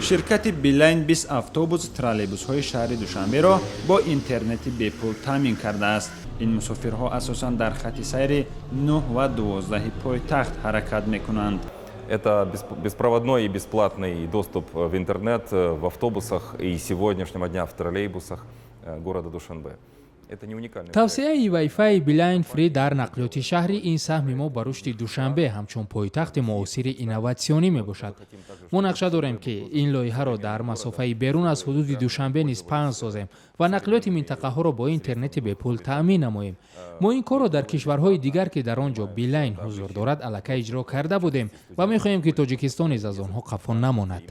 Ширкати Билайн 20 автобус, троллейбусҳои шаҳри Душанберо бо интернети бепул таъмин кардааст. Ин мусофирҳо асосан дар хати сайри 9 ва 12 пойтахт ҳаракат мекунанд. Это беспроводной и бесплатный доступ в интернет в автобусах и сегодняшнего дня в троллейбусах города Душанбе. Это не уникальный Тавсеаи Wi-Fi Beeline Free дар нақлиёти шаҳрӣ ин саҳми мо ба рушди Душанбе ҳамчун пойтахти муосири инноватсионӣ мебошад. Мо нақша дорем, ки ин лоиҳаро дар масофаи берун аз ҳудуди Душанбе низ паҳн созем ва нақлиёти минтақаҳоро бо интернети бепул таъмин намоем. Мо ин корро дар кишварҳои дигар, ки дар он ҷо Билайн ҳузур дорад, аллакай иҷро карда будем ва мехоҳем, ки Тоҷикистон низ аз онҳо қафо намонад.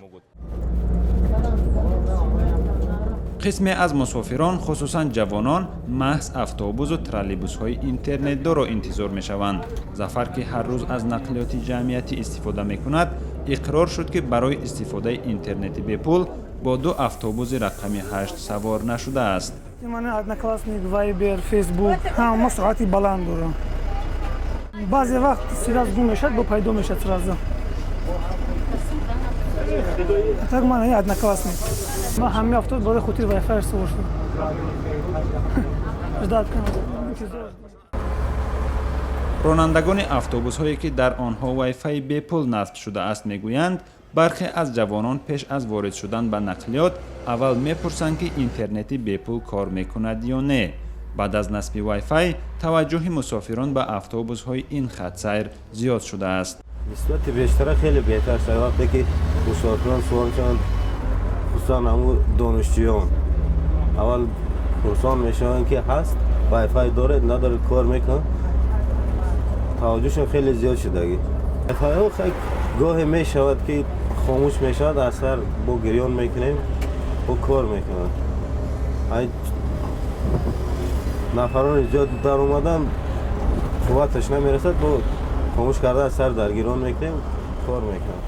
Қисме аз мусофирон, хусусан ҷавонон, маҳз автобусу троллейбусҳои интернетдорро интизор мешаванд. Зафар, ки ҳар рӯз аз нақлиёти ҷамъиятӣ истифода мекунад, иқрор шуд, ки барои истифодаи интернети бепул бо ду автобуси рақами 8 савор нашудааст. Ман Одноклассник, Вайбер, Фейсбук, ҳама суръати баланд дорам. Баъзе вақт сразу гум мешавад, бо пайдо мешавад сразу. Так ман Одноклассник, ман ҳамаи автобус барои хотири вайфай савор шудам, ждать кунам, интизор. Ронандагони автобусҳое, ки дар онҳо вайфайи бепул насб шудааст, мегӯянд, бархе аз ҷавонон пеш аз ворид шудан ба нақлиёт аввал мепурсанд, ки интернети бепул кор мекунад ё не. Баъд аз насби вайфай таваҷҷӯҳи мусофирон ба автобусҳои ин хатсайр зиёд шудааст. Нисбати бештара хеле беҳтар шуд. Вақте ки мусофирон савор мешаванд, хусусан ҳамун донишҷӯён, аввал пурсон мешаванд, ки ҳаст вайфай, доред, надоред, кор мекунад. Таваҷҷӯҳшон хеле зиёд шудагӣ. Вайфайҳо гоҳе мешавад, ки хомӯш мешавад, аз сар бо гирён мекунем, бо кор мекунад. Нафарони зиёд дар омадан, қувваташ намерасад, бо хомӯш карда аз сар даргирон мекунем, кор мекунад.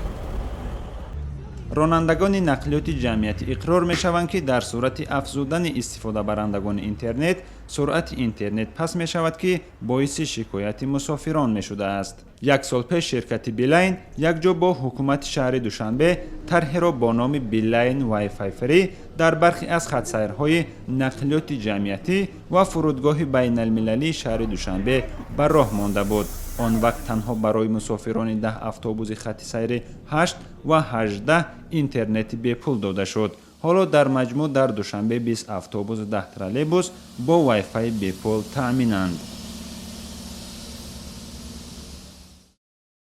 Ронандагони нақлиёти ҷамъиятӣ иқрор мешаванд, ки дар сурати афзудани истифодабарандагони интернет суръати интернет паст мешавад, ки боиси шикояти мусофирон мешудааст. Як сол пеш ширкати Билайн якҷо бо ҳукумати шаҳри Душанбе тарҳеро бо номи Билайн Wi-Fi Free дар бархе аз хатсайрҳои нақлиёти ҷамъиятӣ ва фурудгоҳи байналмилалии шаҳри Душанбе ба роҳ монда буд. Он вақт танҳо барои мусофирони 10 автобуси хати сайри 8 ва 18 интернети бепул дода шуд. Ҳоло дар маҷмӯъ дар Душанбе 20 автобусу 10 троллейбус бо вайфайи бепул таъминанд.